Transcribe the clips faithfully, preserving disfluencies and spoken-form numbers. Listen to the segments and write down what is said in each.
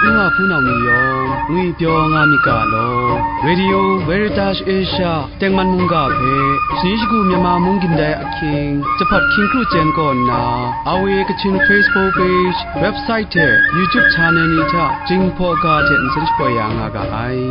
N wa hpunau ni yawng ngwipyaw nga myit ga law, Radio Veritas Asia tengman mungga hpe, shani shagu Myanmar mung gindai ahkying, jahpat hkying kru chyen kaw nna, R V A Kachin Facebook page, website hte YouTube channel ni hta Jinghpaw ga hte nsen shapoi ya nga ga ai.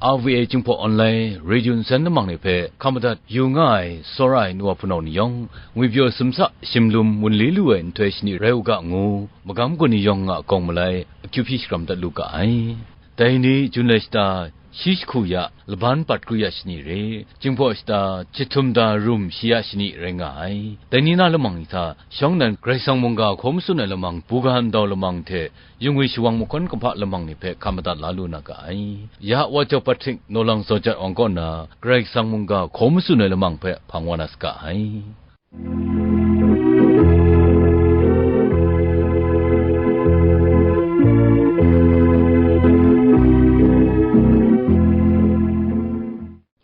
R V A Jinghpaw Online Radio nsen lamang ni hpe hkam madat yu nga ai, tsawra ai nu wa hpunau ni yawng, ngwipyaw sumsa shimlum wunli lu ai nhtoi shani rai u ga ngu, magam kaw ni yawng a kawng malai akyu hpyi shakram dat lu ga ai. Dai ni Jun lai shata shi jahku ya laban pat kru ya shani re, Jinghpaw shata jahtum da rum shi ya shani rai nga ai. Dai ni na lamang ni hta shawng nnan Karai Kasang mungga hkaw matsun ai lamang, buga ndau lamang hte yungwi shawang mahkawn kahpa lamang ni hpe hkam madat la lu na ga ai. Ya Wa Jau Patrick Nawlang Zawjat Awng kaw na Karai Kasang mungga hkaw matsun ai lamang hpe hpang wa na saga ai.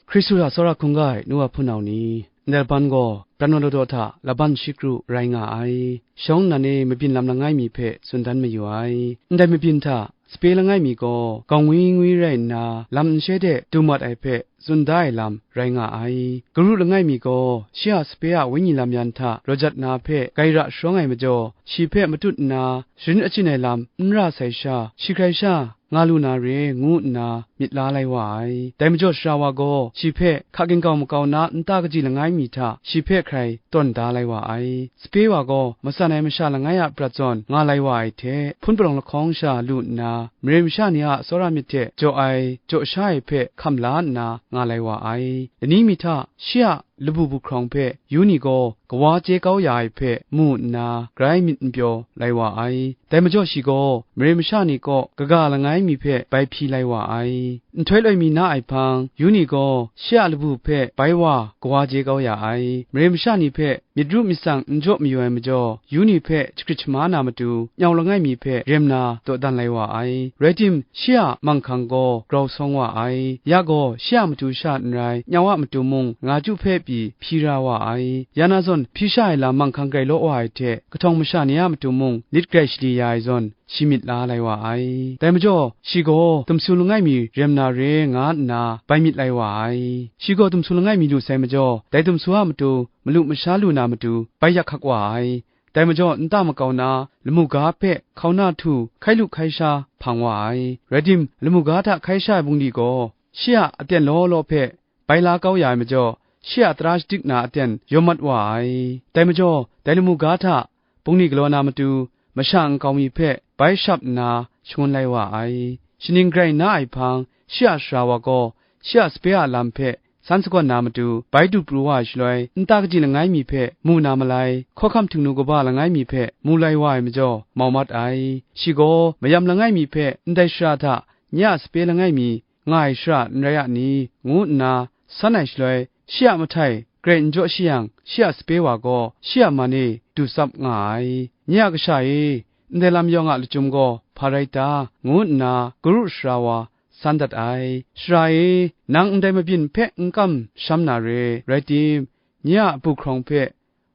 Hkristu hta tsawra hkungga ai nu wa hpunau ni, ndai laban gaw pran wa ladaw hta laban shi kru rai nga ai. Shawng nnan e mabyin lam langai mi hpe tsun dan mayu ai. Ndai mabyin hta sape langai mi gaw, gawng ngwi ngwi rai nna, lam nshai de du mat ai hpe tsun da ai lam rai nga ai. Garu langai mi gaw, shi a sape a wenyi lam yan hta rawt jat na hpe gai ra sharawng ai majaw, shi hpe matut nna, sharin achyin ai lam n ra sai sha, shi hkrai sha nga lu na re, ngu nna myit la lai wa ai. Dai majaw, sara wa gaw shi hpe hka ginggau makau na nta kaji langai mi hta shi hpe hkrai tawn da lai wa ai. Sape wa gaw matsan ai masha langai a prat zawn nga lai wa ai hte, hpun palawng lahkawng sha lu nna, mare masha ni a tsawra myit hte jaw ai, jaw sha ai hpe hkam la nna nga lai wa ai. Lani mi hta shi a labu bu hkrawng hpe yu ni gaw kawa chye kau ya ai hpe mu nna, grai myit n pyaw lai wa ai. Dai majaw shi gaw mare masha ni kaw kaga langai mi hpe bai hpyi lai wa ai. Nhtoi loi mi na ai hpang, yu ni gaw shi a labu hpe bai wa kawa chye kau ya ai. Mare masha ni hpe myit ru myit tsang n jaw mayu ai majaw, yu ni hpe shagrit shama na matu, nyau langai mi hpe rem na dawdan lai wa ai. Rai tim, shi a manghkang gaw grau sawng wa ai. Ya gaw shi a matu sha n rai, nyau a matu mung, nga chyu hpe pyi hpyi ra wa ai. Ya na zawn, hpyi sha ai lam manghkang grai law wa ai hte, kahtawng masha ni a matu mung, lit grai shali ya ai zawn, shi myit la lai wa ai. Dai majaw, shi gaw dumsu langai mi rem na re nga nna bai myit lai wa ai. Shi gaw dumsu langai mi lu sai majaw, dai dumsu a matu malu masha lu na matu bai yak hkak wa ai. Dai majaw, nta makau na lamu ga hpe hkauna htu hkai lu hkai sha hpang wa ai. Rai tim, lamu ga hta hkai sha ai bungli gaw, shi a aten law law hpe bai la kau ya ai majaw, shi a tara shadik na aten yawm mat wa ai. Dai majaw, dai lamu ga hta bungli galaw na matu, masha nkau mi hpe bai shap nna shangun lai wa ai. Shaning grai na ai hpang, shi a sara wa gaw shi a sape a lam hpe san sagawn na matu, bai du pru wa ai shaloi, nta kaji langai mi hpe mu na malai, hkawhkam htingnu kaba langai mi hpe mu lai wa ai majaw, mau mat ai. Shi gaw mayam langai mi hpe ndai sara hta nye a sape langai mi nga ai shara n rai a ni, ngu nna san ai shaloi, shi a mahtai grai n jaw shi yang, shi a sape wa gaw shi a man e du tsap nga ai. Nye a kasha e, ndai lam yawng a lachyum gaw hpa rai ta? ngu nna garu sara wa san dat ai. Sara e, nang ndai mabyin hpe n kamsham na re, rai tim, nye a abu hkrawng hpe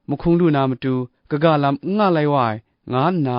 mahkung lu na matu, kaga lam n nga lai wa ai, nga nna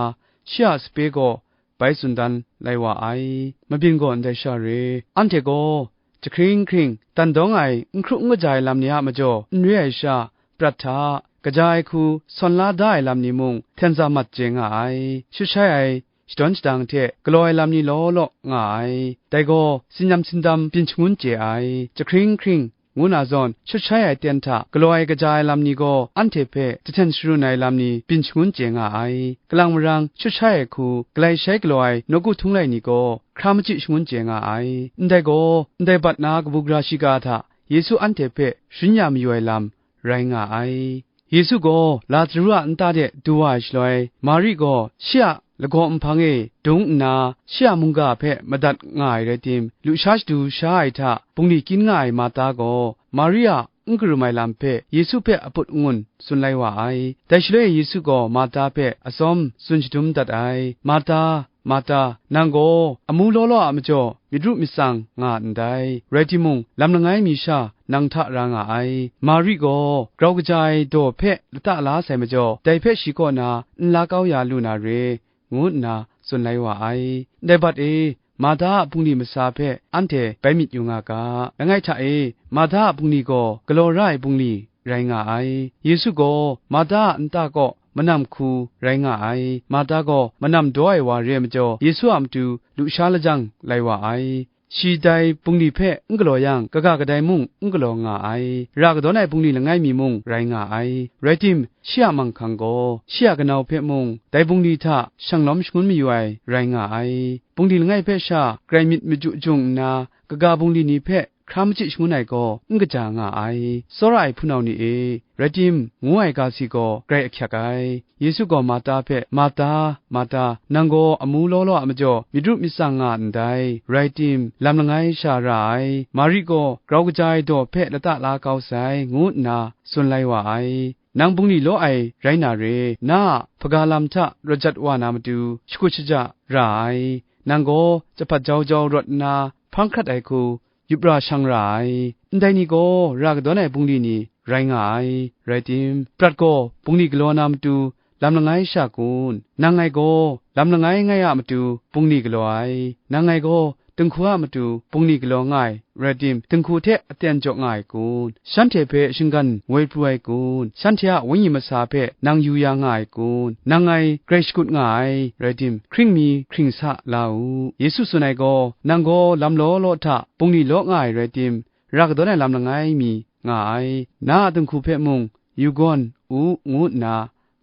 shi a sape gaw bai tsun dan lai wa ai. Mabyin gaw ndai sha re. Anhte gaw jahkring hkring dan dawng ai, n hkru n kaja ai lam ni a majaw n re ai sha, prat hta, kaja ai hku sawn la da ai lam ni mung hten za mat chye nga ai. Shut shai ai shadawn shadang hte galaw ai lam ni law law nga ai. Dai gaw, tsinyam tsindam byin shangun chye ai. Jahkring hkring ngu na zawn, shut shai ai aten hta galaw ai kaja ai lam ni gaw, anhte hpe jahten sharun ai lam ni byin shangun chye nga ai. Kalang marang shut shai ai hku, galai shai galaw ai nawku htung lai ni gaw, hkra machyi shangun chye nga ai. Ndai gaw, ndai bat na kabu gara shiga hta Yesu anhte hpe sharin ya mayu ai lam rai nga ai. Yesu gaw Lazaru a nta de du wa ai shaloi, Mari gaw shi a lagaw nhpang e dung nna, shi a mungga hpe madat nga ai rai tim, lusha shadu sha ai hta bungli kyin nga ai Marta gaw, Mari a n karum ai lam hpe Yesu hpe aput angun tsun lai wa ai. Dai shaloi Yesu gaw Marta hpe atsawm tsun shadum dat ai. Marta, Marta, nang gaw amu law law a majaw myit ru myit tsang nga ndai, rai timung, lam langai mi sha nang hta ra nga ai. Mari gaw grau kaja ai daw hpe lata la sai majaw, dai hpe shi kaw na n la kau ya lu na re, ngu nna tsun lai wa ai. Ndai bat e, Marta a bungli masa hpe anhte bai myit yu nga ga. Langai hta e, Marta a bungli gaw galaw ra ai bungli rai nga ai. Yesu gaw Marta a nta kaw manam hku rai nga ai. Marta gaw manam daw ai wa re ai majaw, Yesu a matu lusha lajang lai wa ai. Shi dai bungli hpe n galaw yang, kaga kadai mung n galaw nga ai. Ra kadawn ai bungli langai mi mung rai nga ai. Rai tim, shi a manghkang gaw, shi a kanau hpe mung, dai bungli hta shanglawm shangun mayu ai rai nga ai. Bungli langai hpe sha grai myit maju jung nna, kaga bungli ni hpe hkra machyi shangun ai gaw n kaja nga ai. Tsawra ai hpunau ni e, rai tim, ngu ai ga si gaw grai ahkyak ai. Yesu gaw Marta hpe, "Marta, Marta, nang gaw amu law law a majaw myit ru myit tsang nga ndai, rai tim, lam langai sha ra ai. Mari gaw grau kaja ai daw hpe lata la kau sai," ngu nna tsun lai wa ai. Nang bungli law ai rai na re, na a hpaga lam hta rawt jat wa na matu, shakut shaja ra ai. Nang gaw jahpat jau jau rawt nna, hpang hkrat ai hku, yup ra shang ra ai. Ndai ni gaw ra kadawn ai bungli ni rai nga ai. Rai tim, prat gaw bungli galaw na matu lam langai sha kun? Nang ngai gaw lam langai ngai a matu bungli galaw ai. Nang ngai gaw dinghku a matu bungli galaw nga ai, rai tim, dinghku hte aten jaw nga ai kun? Shanhte hpe shinggan woi pru ai kun? Shanhte a wenyi masa hpe nang yu ya nga ai kun? Nang ngai grai shakut nga ai, rai tim, hkring mi hkring sa la u. Yesu tsun ai gaw, nang gaw lam law law hta bungli law nga ai, rai tim, ra kadawn ai lam langai mi nga ai, na a dinghku hpe mung yu gawn u, ngu nna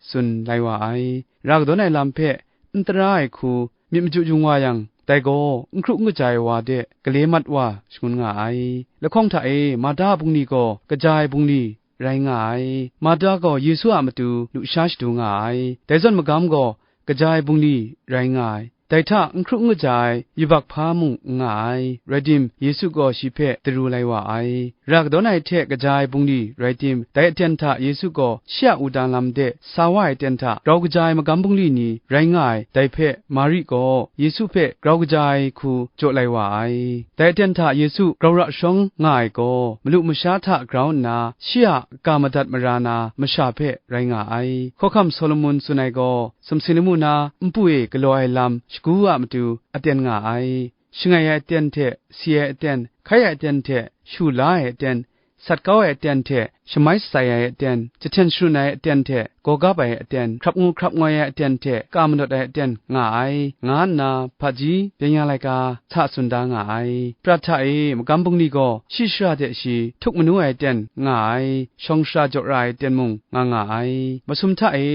tsun lai wa ai. Ra kadawn ai lam hpe n tara ai hku myit maju jung wa yang, dai gaw n hkru n kaja ai wa de gale mat wa shangun nga ai. Lahkawng hta e, Marta a bungli gaw kaja ai bungli rai nga ai. Marta gaw Yesu a matu lusha shadu nga ai. Dai zawn magam gaw kaja ai bungli rai nga ai. Dai hta n hkru n kaja ai yubak hpa mung n nga ai. Rai tim, Yesu gaw shi hpe daru lai wa ai. Ra kadawn ai hte kaja ai bungli, rai tim, dai aten hta Yesu gaw shi a wudang lam de sa wa ai aten hta grau kaja ai magam bungli ni rai nga ai, dai hpe Mari gaw Yesu hpe grau kaja ai hku jaw lai wa ai. Dai aten hta Yesu grau ra shawng nga ai gaw, malu masha hta grau nna, shi a ga madat mara na masha hpe rai nga ai. Hkawhkam Solomon tsun ai gaw, sumsing lamu na npu e galaw ai lam shagu a matu aten nga ai. Shangai ai aten hte si ai aten, hkai ai aten hte shu la ai aten, sat kau ai aten hte shamai shatsai ai aten, jahten sharun ai aten hte gawgap ai aten, hkrap ngu hkrap ngoi ai aten hte ka manawt ai aten nga ai, nga nna hpaji byeng ya laika sa tsun da nga ai. Prat hta e, magam bungli gaw shi shara de shi htuk manu ai aten nga ai, shawng shara jaw ra ai aten mung nga nga ai. Masum hta e,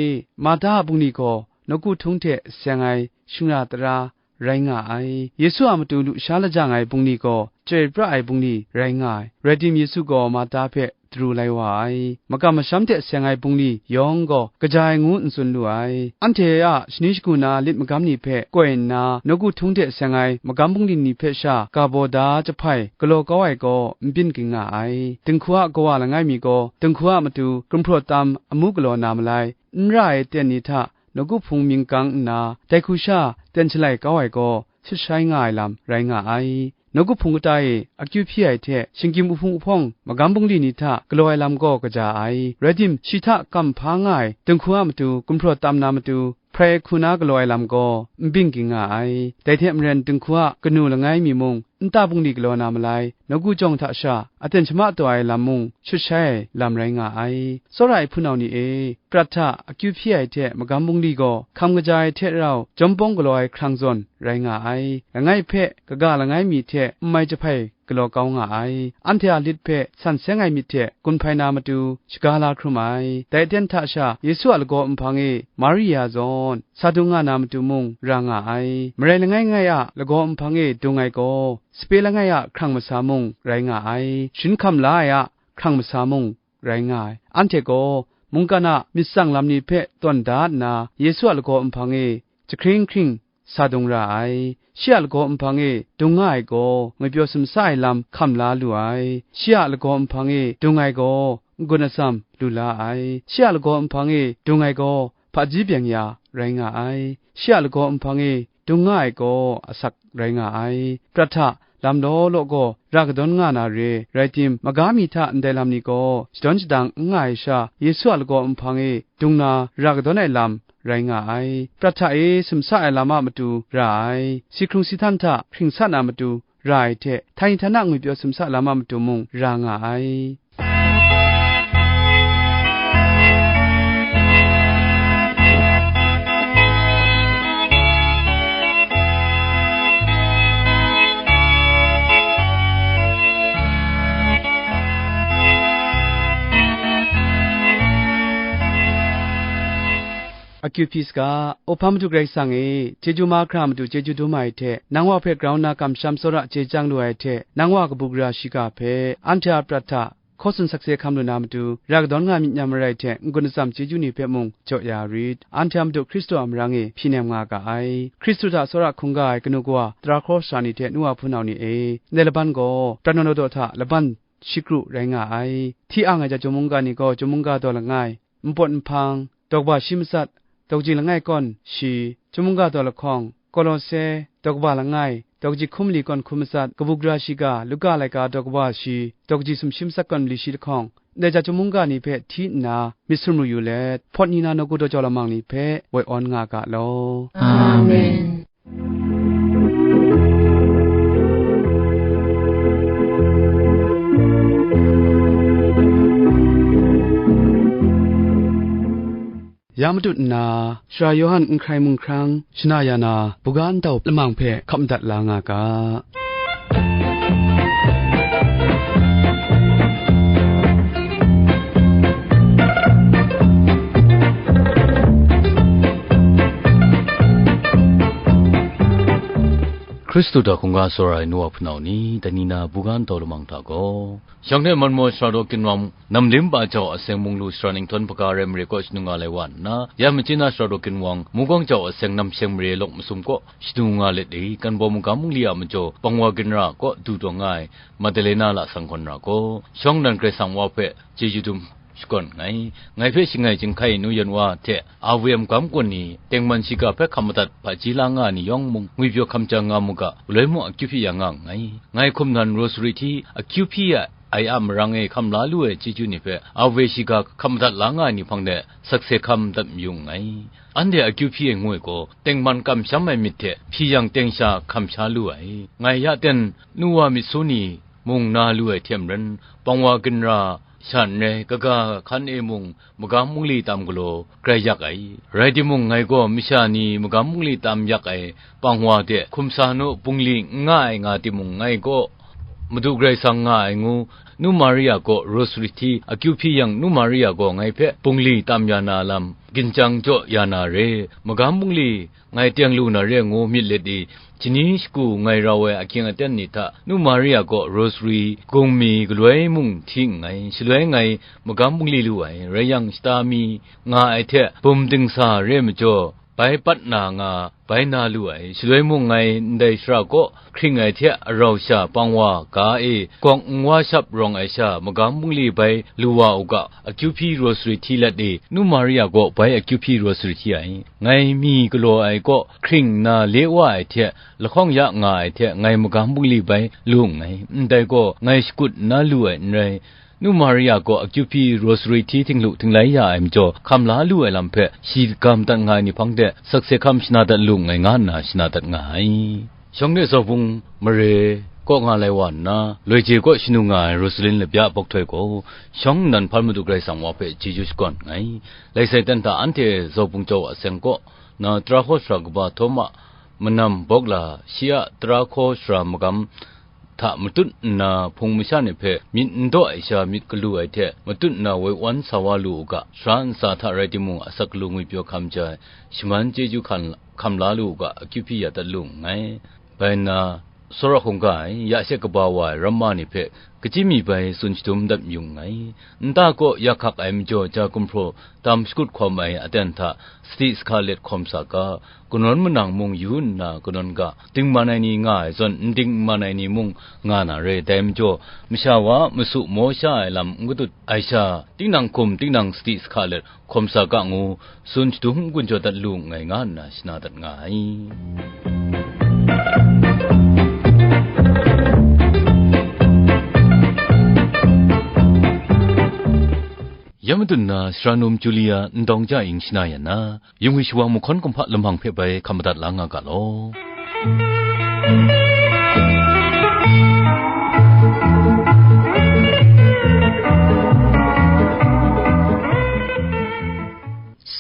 Marta a bungli gaw nawku htung hte seng ai shingra tara rai nga ai. Yesu a matu lusha lajang ai bungli gaw chyoi pra ai bungli rai nga ai. Rai tim, Yesu gaw Marta hpe daru lai wa ai. Makam masham hte seng ai bungli yawng gaw kaja ai ngu n tsun lu ai. Anhte a shani shagu na lit magam ni hpe koi nna, nawku htung hte seng ai magam bungli ni hpe sha ga baw da jahpai galaw kau ai gaw n byin ging nga ai. Dinghku a kawa langai mi gaw dinghku a matu gumhpraw tam amu galaw na malai, n ra ai aten ni hta nawku hpung mying gang nna, dai hku sha ten shalai kau ai gaw, shut shai nga ai lam rai nga ai. Nawku hpung kata e akyu hpyi ai hte, shinggyim uhpung uhpawng magam bungli ni hta galaw ai lam gaw kaja ai. Rai tim, shi hta kam hpa nga ai dinghku a matu gumhpraw tam na matu, hprai hku na galaw ai lam gaw n byin ging nga ai. Dai hte maren, dinghku a kanu langai mi mung, nta bungli galaw na malai, nawku jawng hta sha aten shama taw ai lam mung shut shai ai lam rai nga ai. Tsawra ai hpunau ni e, prat hta akyu hpyi ai hte magam bungli gaw hkam kaja ai hte rau jawm pawng galaw ai hkrang zawn rai nga ai. Langai hpe kaga langai mi hte n mai jahpai galaw kau nga ai. Anhte a lit hpe san seng ai myit hte gun hpai na matu shaga la hkrum ai. Dai aten hta sha Yesu a lagaw nhpang e Maria zawn sa dung nga na matu mung ra nga ai. Marai langai ngai a lagaw nhpang e dung ai gaw, sape langai a hkrang masa mung rai nga ai, sharin hkam la ai a hkrang masa mung rai nga ai. Anhte gaw mungkan a myit tsang lam ni hpe tawn da nna, Yesu a lagaw nhpang e jahkring hkring sa dung ra ai. Shi a lagaw nhpang e dung nga ai gaw, ngwi pyaw sumsa ai lam hkam la lu ai. Shi a lagaw nhpang e dung ai gaw, n-gun atsam lu la ai. Shi a lagaw nhpang e dung ai gaw, hpaji byeng ya rai nga ai. Shi a lagaw nhpang e dung nga ai gaw asak rai nga ai. Prat hta, lam law law gaw ra kadawn nga na re, rai tim, maga mi hta ndai lam ni gaw shadawn shadang n nga ai sha, Yesu a lagaw nhpang e dung na ra kadawn ai lam rai nga ai. Prat hta e sumsa ai lam a matu ra ai, si hkrung si htan hta hkring sa na matu ra ai hte, htani htana ngwipyaw sumsa lam a matu mung ra nga ai. Akyu hpyi saga, Opa Madu Karai Kasang e, chyeju mahkra matu chyeju dum ai hte, nang wa hpe grau nna kamsham tsawra chye chyang lu ai hte, nang wa kabu gara shiga hpe, anhte a prat hta, hkaw tsun sakse hkam lu na matu, ra kadawn nga myit n yang marai hte, n-gun atsam chyeju ni hpe mung jaw ya rit. Anhte a Madu Hkristu a marang e hpyi nem nga ga ai. Hkristu hta tsawra hkungga ai kanu kawa, tara hkaw sara ni hte nu wa hpunau ni e, ndai laban gaw, prat naw daw daw hta laban shikru rai nga ai. Hti ang ai ja chyum mungga ni gaw, chyum mungga daw langai, npawt nhpang, daw kaba shi matsat, dawkaji langai kawn shi, chyum mungga daw lahkawng, Kolose, daw kaba langai, dawkaji hkum mali kawn hkum matsat, kabu gara shiga, Luka laika daw kaba shi, dawkaji sumshi matsat kawn mali shi lahkawng, ndai ja chyum mungga ni hpe hti nna, myit sumru yu let, hpawt ni na nawku daw jau lamang ni hpe woi awn nga ga law. Amen. Ya matut nna, Sara Yawhan n hkrai mung hkrang shana ya na, buga ntau lamang hpe hkap madat la nga ga. Hkristu hta hkungga tsawra ai nu wa hpunau ni, dai ni na buga ntau lamang hta gaw, shawng hte manmaw sara daw ginwang, Namlim ba jau a seng mung lu sara ninghtawn hpaga rai mare kaw shanu nga lai wa nna, ya machyin na sara daw ginwang, Mungkawng jau a seng namsheng mare lawk masum kaw shanu nga let e, Kanbaw magam mungli a majaw, Pangwa ginra kaw du taw nga ai, Madalena lasang gawn ra gaw, shawng nnan Karai Kasang wa hpe chyeju dum shakawn nngai. Ngai hpe shangai chyinghkai nu yan wa hte, a wuyam gam kun ni, tengman shiga hpe hkam madat hpaji la nga ai ni yawng mung, ngwipyaw hkam jang nga mu ga, galoi mung akyu hpyi ya nga nngai. Ngai hkum nan rosary hti akyu hpyi ai a marang e hkam la lu ai chyeju ni hpe, a we shiga hkam madat la nga ai ni hpang de sakse hkam dat mayu nngai. Anhte akyu hpyi ai ngu ai gaw, tengman kamsham ai myit hte hpyi yang teng sha hkam sha lu ai. Ngai ya ten, nu wa myit su ni mung na lu ai hte maren, pangwa ginra sha n rai, kaga hkan e mung magam mungli tam galaw grai yak ai. Rai timung, ngai gaw masha ni magam mungli tam yak ai pangwa de hkum sa nu, bungli n nga ai nga timung, ngai gaw Madu Karai Kasang nga ai ngu, nu Maria gaw rosary hti akyu hpyi yang, nu Maria gaw ngai hpe bungli tam ya na lam, ginjang jaw ya na re, magam bungli ngai teng lu na re ngu myit let i, shani shagu ngai rau ai ahkying aten ni hta, nu Maria gaw rosary, gungmi galoi mung hti nngai. Shaloi ngai magam bungli lu ai, rai yang, shata mi nga ai hte bum dingsa re majaw, bai pat na nga, bai na lu ai. Shaloi mung ngai ndai shara kaw hkring ai hte arau sha pangwa ga e gawk n wa shap rawng ai sha, magam bungli bai lu wa u ga, akyu hpyi rosary hti let e, nu Maria gaw bai akyu hpyi rosary hti ai. Ngai mi galaw ai kaw hkring nna le wa ai hte, lahkawng ya nga ai hte, ngai magam bungli bai lu nngai. Ndai gaw, ngai shakut nna lu ai n rai. Nu Maria gaw akyu hpyi rosary hti htinglu htinglai ya ai majaw, hkam la lu ai lam hpe shi gam dat nga ai ni hpang de, sakse hkam shana dat lu nngai, nga nna shana dat nga ai. Shawng de zaubung mare kaw nga lai wa nna, loi je kaw shanu nga ai Rosalin Labya Bawk Htoi gaw, shawng nnan hpan Madu Karai Kasang wa hpe chyeju shakawn nngai. Lai sai ten hta anhte zaubung jau a seng kaw na tara hkaw sara kaba Htawma Manam Bawkla, shi a tara hkaw sara magam hta matut nna, hpung masha ni hpe myit n daw ai sha myit galu ai hte matut nna woi wan sa wa lu u ga, sara ntsa hta rai timung, asak galu ngwipyaw hkam ja ai, shaman chyeju hkan hkam la lu u ga, akyu hpyi ya dat lu nngai. Bai nna, Tsawra hkungga e ya she kaba wa ai ramma ni hpe kachyi mi bai tsun shadum dat mayung nngai. Nta kaw ya hkak ai majaw ja gumhpraw tam shakut hkawm ai aten hta sadi sahka let hkawm sa ga, kanawn manang mung yu nna kanawn ga, dingman ai ni nga ai zawn, n dingman ai ni mung nga na re. Dai majaw, masha wa a masu maw sha ai lam n gadut ai sha, tinang hkum, tinang sadi sahka let hkawm sa ga ngu, tsun shadum n-gun jaw dat lu nngai, nga nna shana dat nga ai. Ya madun na, Sara Num Julia Ndawng Ja Ing shana yan na, Yung Wi Shawang Mahkawn Kumhpa lamang hpe bai hkam madat la nga ga law.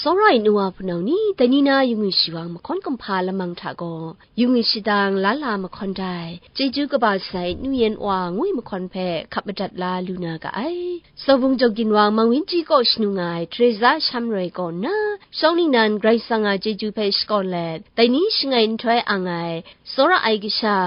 Tsawra ai nu wa hpunau ni, dai ni na Yung Wi Shawang Mahkawn Kumhpa lamang hta gaw, Yung Wi Shadang, Lala Mahkawn Dai, Chyeju Kaba Sai Nu Yan Wa ngu ai mahkawn hpe hkap madat la lu na ga ai. Sawbung Jaw Ginwang Mang Wen Ji kaw shanu nga ai Teresa Shamroi kaw nna, shawng ningnan Karai Kasang a chyeju hpe shakawn let, dai ni shangai nhtoi ang ai, tsawra ai kasha,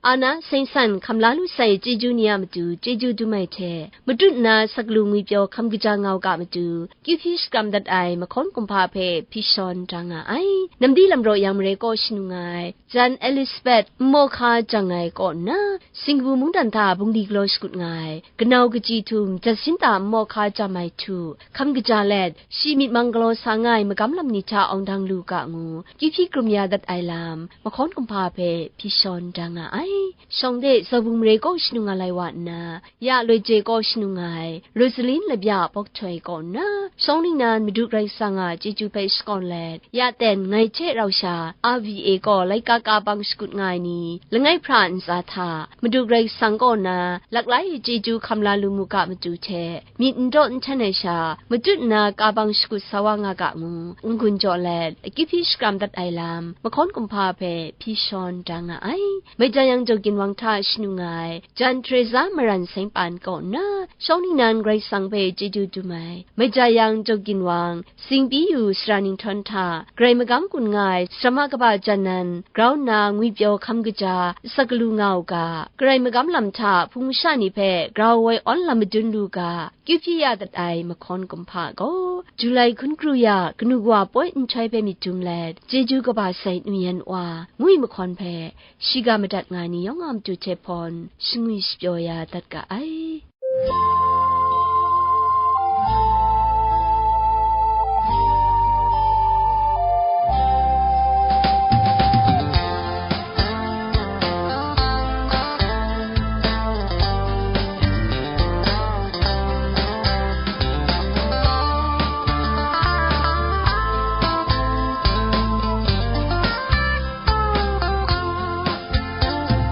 Ana Seng San hkam la lu sai chyeju ni a matu chyeju dum ai hte, matut nna saklaw ngwipyaw hkam kaja nga u ga matu, kyu hpyi shakram dat ai mahkawn kumhpa hpe hpyi shawn da nga ai. Namdi lam raw yang mare kaw shanu nga ai, Jan Elizabeth nmaw hka jang ai kaw nna, Singkabu mungdan hta bungli galaw shakut nga ai, kanau kachyi htum Jacinta nmaw hka jam ai htu hkam kaja let, shi myit mang galaw sa nga ai magam lam ni hta awng dang lu ga ngu, kyu hpyi krum ya dat ai lam, mahkawn kumhpa hpe hpyi shawn da nga ai. Shawng de, Sawbung Mare kaw shanu nga lai wa nna, ya loi je kaw shanu nga ai, Rosaline Labya Pawk Htoi kaw nna, shawng ningnan Madu Karai Kasang a chyeju hpe shakawn let, ya ten ngai hte rau sha, R V A kaw laika ka bang shakut nga ai ni, langai hpra ntsa hta, Madu Karai Kasang kaw na, laklai chyeju hkam la lu mu ga matu hte, myit n daw n hten ai sha, matut nna ka bang shakut sa wa nga ga ngu, n-gun jaw let, akyu hpyi shakram dat ai lam, mahkawn kumhpa hpe hpyi shawn da nga ai. Maija yang Jaw Ginwang hta shanu nga ai, Jan Teresa Maran Seng Pan kaw nna, shawng ningnan Karai Kasang hpe chyeju dum ai, Maija yang Jaw Ginwang, Singpyi Yu Sara Ninghtawn hta, Karai magam gun nga ai, Sarama Kaba Jan Nan, grau nna ngwipyaw hkam kaja, saklaw nga u ga, Karai magam lam hta, hpung masha ni hpe grau woi awn lam madun lu ga, kyu hpyi ya dat ai mahkawn kumhpa gaw, July hkun kru ya, kanu kawa poi nhtoi hpe myit dum let, chyeju kaba sai Nu Yan Wa, ngu ai mahkawn hpe, shiga madat nga ai ni yawng a matu hte hpawn, shangwi shapyaw ya dat ga ai.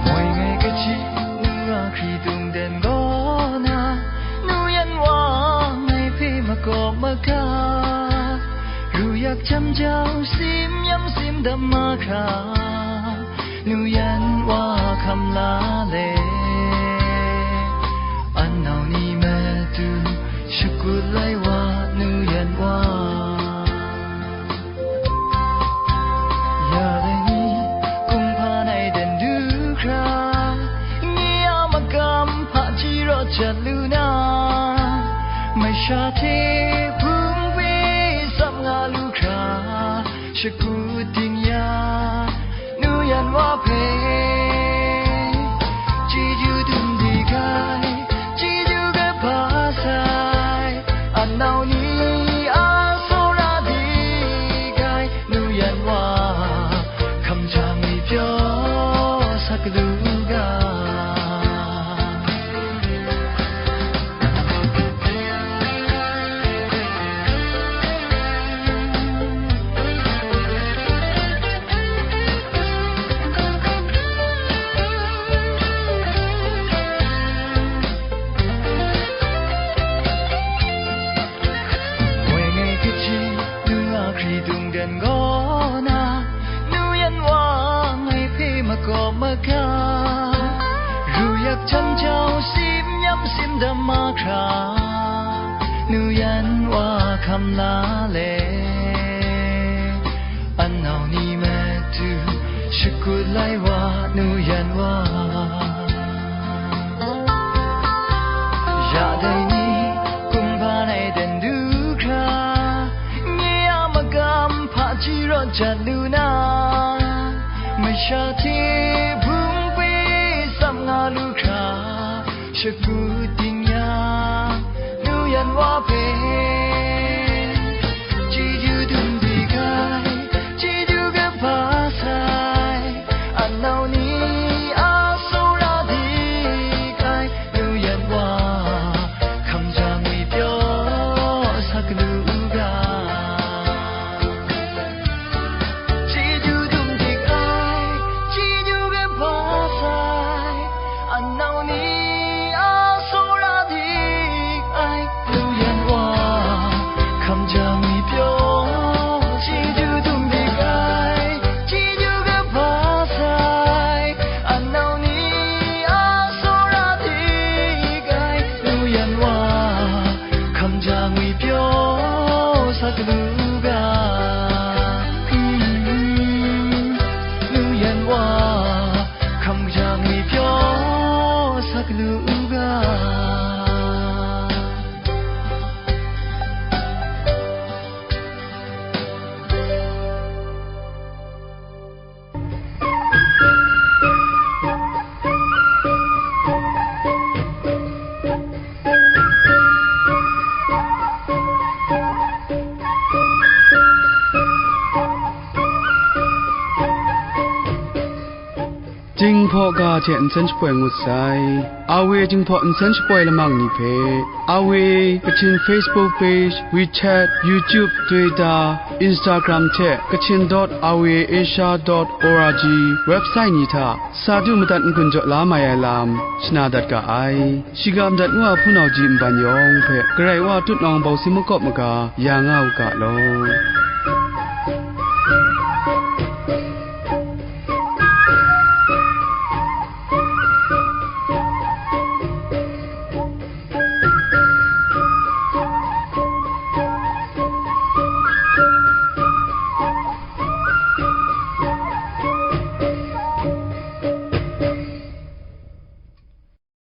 Moi ngai kaji nu a hkritung den gaw na, Nu Yan Wa ngai hpe makawp maga, ru yak jam jau, sim yam sim dam mahkra, Nu Yan Wa hkam la le, an nau ni matu shakut lai wa, Nu Yan Wa. Ya dai ni, kumhpa nai dan du hkra, nye a magam hpaji rawt jat lu na, masha hte hpung hpe tsap nga lu hkra, shakut ding ya, Nu Yan Wa hpe chyeju dum di gai, chyeju kaba sai, a nau ni a tsawra di gai, Nu Yan Wa, hkam ja ngwipyaw sak lu ga. Moi ngai kaji nu a hkritung dan gaw na, Nu Yan Wa ngai hpe makawp maga, ru yak jam jau, sim yam sim dam mahkra, Nu Yan Wa hkam la le, an nau ni matu shakut lai wa, Nu Yan Wa. Jan lu na, masha hte bung hpe tsam nga lu hkra, shakut ding yang, nu yan wa hpe chyeju dum dik ai, chyeju kaba sai, anau ni a tsawra dik ai, nu yan wa hkamja ngwi pyaw sa galu u ga. Chyeju dum dik ai, chyeju kaba sai, anau ni a tsawra dik ai, nu yan wa hkamja ngwi pyaw. Chyeju dum dik ai, chyeju kaba sai, anau ni a tsawra dik ai, nu yan wa hkamja ngwi pyaw sa galu ga. Mm, nu yan wa hkamja ngwi pyaw sa galu ga. Jinghpaw ga hte nsen shapoi ngut sai. Awe Jinghpaw nsen shapoi lamang ni hpe, Awe Kachin Facebook page, WeChat, YouTube, Twitter, Instagram hte Kachin dot awe asia dot org website ni hta sa du madat n-gun jaw la mai ai lam shana dat ga ai. Shiga madat ngu a hpunau ji nban yawng hpe Karai Wa tutnawng bawsi makawp maga ya nga u ga law.